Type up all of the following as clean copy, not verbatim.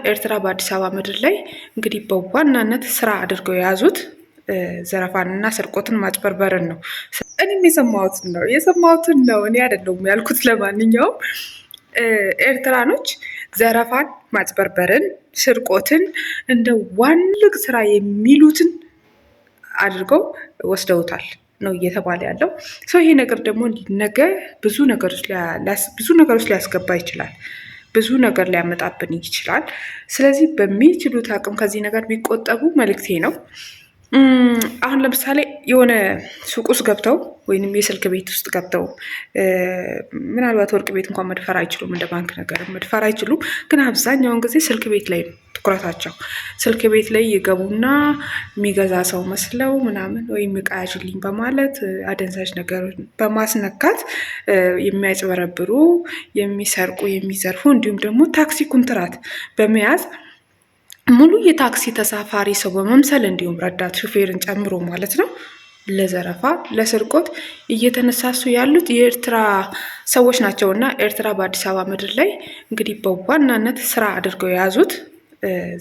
ኤርትራ በአዲስ አበባ ምድር ላይ እንግዲህ በዋናነት ስራ አድርገው የያዙት ዘረፋንና ስርቆትን ማጭበርበርን ነው። እኔም የሰማሁትን ነው የሰማሁትን ነው፣ እኔ አይደለሁም ያልኩት። ለማንኛውም ኤርትራኖች ዘረፋን፣ ማጭበርበርን፣ ስርቆትን እንደ ዋልቅ ስራ የሚሉትን አድርገው ወስደውታል ነው እየተባለ ያለው ሰው። ይሄ ነገር ደግሞ ነገ ብዙ ነገሮች ሊያስገባ ይችላል። ብዙ ነገር ሊያመጣብን ይችላል። ስለዚህ በሚችሉት አቅም ከዚህ ነገር ቢቆጠቡ መልእክቴ ነው። አሁን ለምሳሌ የሆነ ሱቅ ውስጥ ገብተው ወይንም የስልክ ቤት ውስጥ ገብተው፣ ምናልባት ወርቅ ቤት እንኳን መድፈር አይችሉም፣ እንደ ባንክ ነገር መድፈር አይችሉም። ግን አብዛኛውን ጊዜ ስልክ ቤት ላይ ነው ትኩረታቸው። ስልክ ቤት ላይ ይገቡና የሚገዛ ሰው መስለው ምናምን ወይም ዕቃ ያዥልኝ በማለት አደንዛዥ ነገር በማስነካት የሚያጭበረብሩ፣ የሚሰርቁ፣ የሚዘርፉ እንዲሁም ደግሞ ታክሲ ኩንትራት በመያዝ ሙሉ የታክሲ ተሳፋሪ ሰው በመምሰል እንዲሁም ረዳት ሹፌርን ጨምሮ ማለት ነው ለዘረፋ ለስርቆት እየተነሳሱ ያሉት የኤርትራ ሰዎች ናቸው። እና ኤርትራ በአዲስ አበባ ምድር ላይ እንግዲህ በዋናነት ስራ አድርገው የያዙት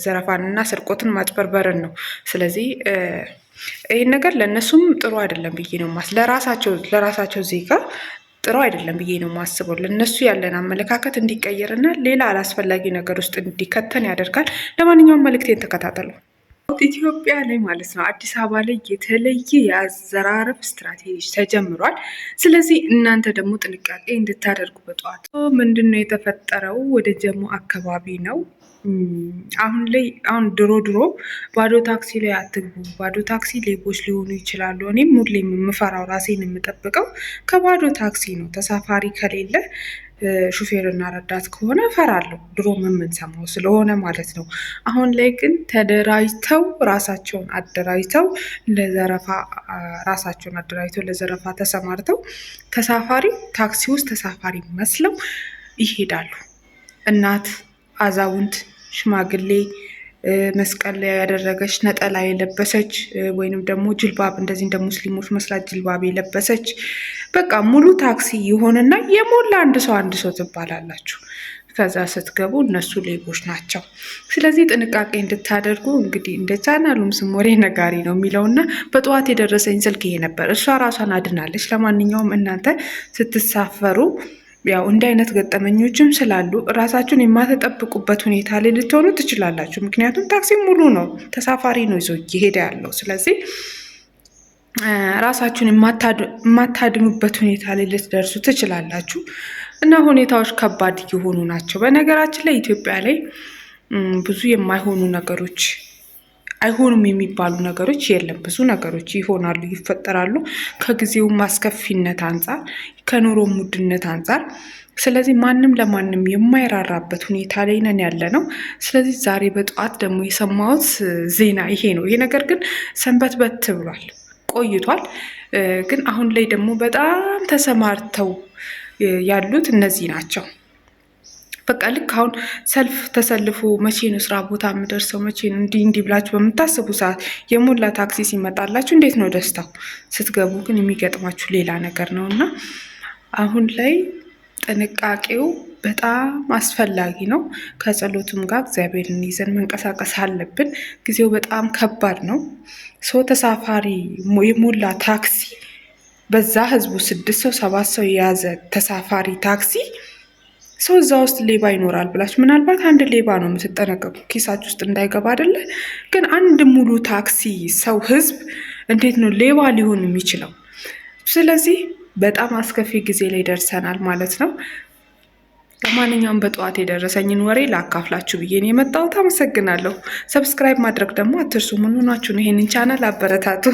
ዘረፋንና ስርቆትን ማጭበርበርን ነው። ስለዚህ ይህን ነገር ለእነሱም ጥሩ አይደለም ብዬ ነው ለራሳቸው ዜጋ ጥሩ አይደለም ብዬ ነው የማስበው። ለእነሱ ያለን አመለካከት እንዲቀየርና ሌላ አላስፈላጊ ነገር ውስጥ እንዲከተን ያደርጋል። ለማንኛውም መልእክቴን ተከታተሉ። ኢትዮጵያ ላይ ማለት ነው አዲስ አበባ ላይ የተለየ የአዘራረፍ ስትራቴጂ ተጀምሯል። ስለዚህ እናንተ ደግሞ ጥንቃቄ እንድታደርጉ። በጠዋት ምንድን ነው የተፈጠረው? ወደ ጀሞ አካባቢ ነው አሁን ላይ። አሁን ድሮ ድሮ ባዶ ታክሲ ላይ አትግቡ፣ ባዶ ታክሲ ሌቦች ሊሆኑ ይችላሉ። እኔም ሁሌም የምፈራው ራሴን የምጠብቀው ከባዶ ታክሲ ነው። ተሳፋሪ ከሌለ፣ ሹፌርና ረዳት ከሆነ እፈራለሁ። ድሮም የምንሰማው ስለሆነ ማለት ነው። አሁን ላይ ግን ተደራጅተው፣ ራሳቸውን አደራጅተው ለዘረፋ፣ ራሳቸውን አደራጅተው ለዘረፋ ተሰማርተው ተሳፋሪ ታክሲ ውስጥ ተሳፋሪ መስለው ይሄዳሉ። እናት፣ አዛውንት፣ ሽማግሌ፣ መስቀል ላይ ያደረገች፣ ነጠላ የለበሰች ወይንም ደግሞ ጅልባብ እንደዚህ እንደ ሙስሊሞች መስላት ጅልባብ የለበሰች፣ በቃ ሙሉ ታክሲ የሆነና የሞላ አንድ ሰው አንድ ሰው ትባላላችሁ። ከዛ ስትገቡ እነሱ ሌቦች ናቸው። ስለዚህ ጥንቃቄ እንድታደርጉ። እንግዲህ እንደ ቻናሉም ስም ወሬ ነጋሪ ነው የሚለውና በጠዋት የደረሰኝ ስልክ ይሄ ነበር። እሷ ራሷን አድናለች። ለማንኛውም እናንተ ስትሳፈሩ ያው እንዲህ አይነት ገጠመኞችም ስላሉ ራሳችሁን የማትጠብቁበት ሁኔታ ላይ ልትሆኑ ትችላላችሁ። ምክንያቱም ታክሲ ሙሉ ነው፣ ተሳፋሪ ነው ይዞ እየሄደ ያለው። ስለዚህ ራሳችሁን የማታድኑበት ሁኔታ ላይ ልትደርሱ ትችላላችሁ እና ሁኔታዎች ከባድ እየሆኑ ናቸው። በነገራችን ላይ ኢትዮጵያ ላይ ብዙ የማይሆኑ ነገሮች፣ አይሆኑም የሚባሉ ነገሮች የለም። ብዙ ነገሮች ይሆናሉ፣ ይፈጠራሉ ከጊዜው አስከፊነት አንጻር፣ ከኑሮ ውድነት አንጻር። ስለዚህ ማንም ለማንም የማይራራበት ሁኔታ ላይ ነን ያለ ነው። ስለዚህ ዛሬ በጠዋት ደግሞ የሰማሁት ዜና ይሄ ነው። ይሄ ነገር ግን ሰንበትበት ብሏል፣ ቆይቷል። ግን አሁን ላይ ደግሞ በጣም ተሰማርተው ያሉት እነዚህ ናቸው። በቃ ልክ አሁን ሰልፍ ተሰልፎ መቼ ነው ስራ ቦታ የምደርሰው፣ መቼ ነው እንዲህ እንዲህ ብላችሁ በምታስቡ ሰዓት የሞላ ታክሲ ሲመጣላችሁ እንዴት ነው ደስታው? ስትገቡ ግን የሚገጥማችሁ ሌላ ነገር ነው እና አሁን ላይ ጥንቃቄው በጣም አስፈላጊ ነው። ከጸሎቱም ጋር እግዚአብሔርን ይዘን መንቀሳቀስ አለብን። ጊዜው በጣም ከባድ ነው። ሰው ተሳፋሪ የሞላ ታክሲ፣ በዛ ህዝቡ ስድስት ሰው ሰባት ሰው የያዘ ተሳፋሪ ታክሲ፣ ሰው እዛ ውስጥ ሌባ ይኖራል ብላችሁ ምናልባት አንድ ሌባ ነው የምትጠነቀቁ ኪሳችሁ ውስጥ እንዳይገባ አይደለ? ግን አንድ ሙሉ ታክሲ ሰው ህዝብ እንዴት ነው ሌባ ሊሆን የሚችለው? ስለዚህ በጣም አስከፊ ጊዜ ላይ ደርሰናል ማለት ነው። ለማንኛውም በጠዋት የደረሰኝን ወሬ ላካፍላችሁ ብዬ ነው የመጣሁት። አመሰግናለሁ። Subscribe ማድረግ ደግሞ አትርሱ። ምን ሆናችሁ ነው? ይሄንን ቻናል አበረታቱ።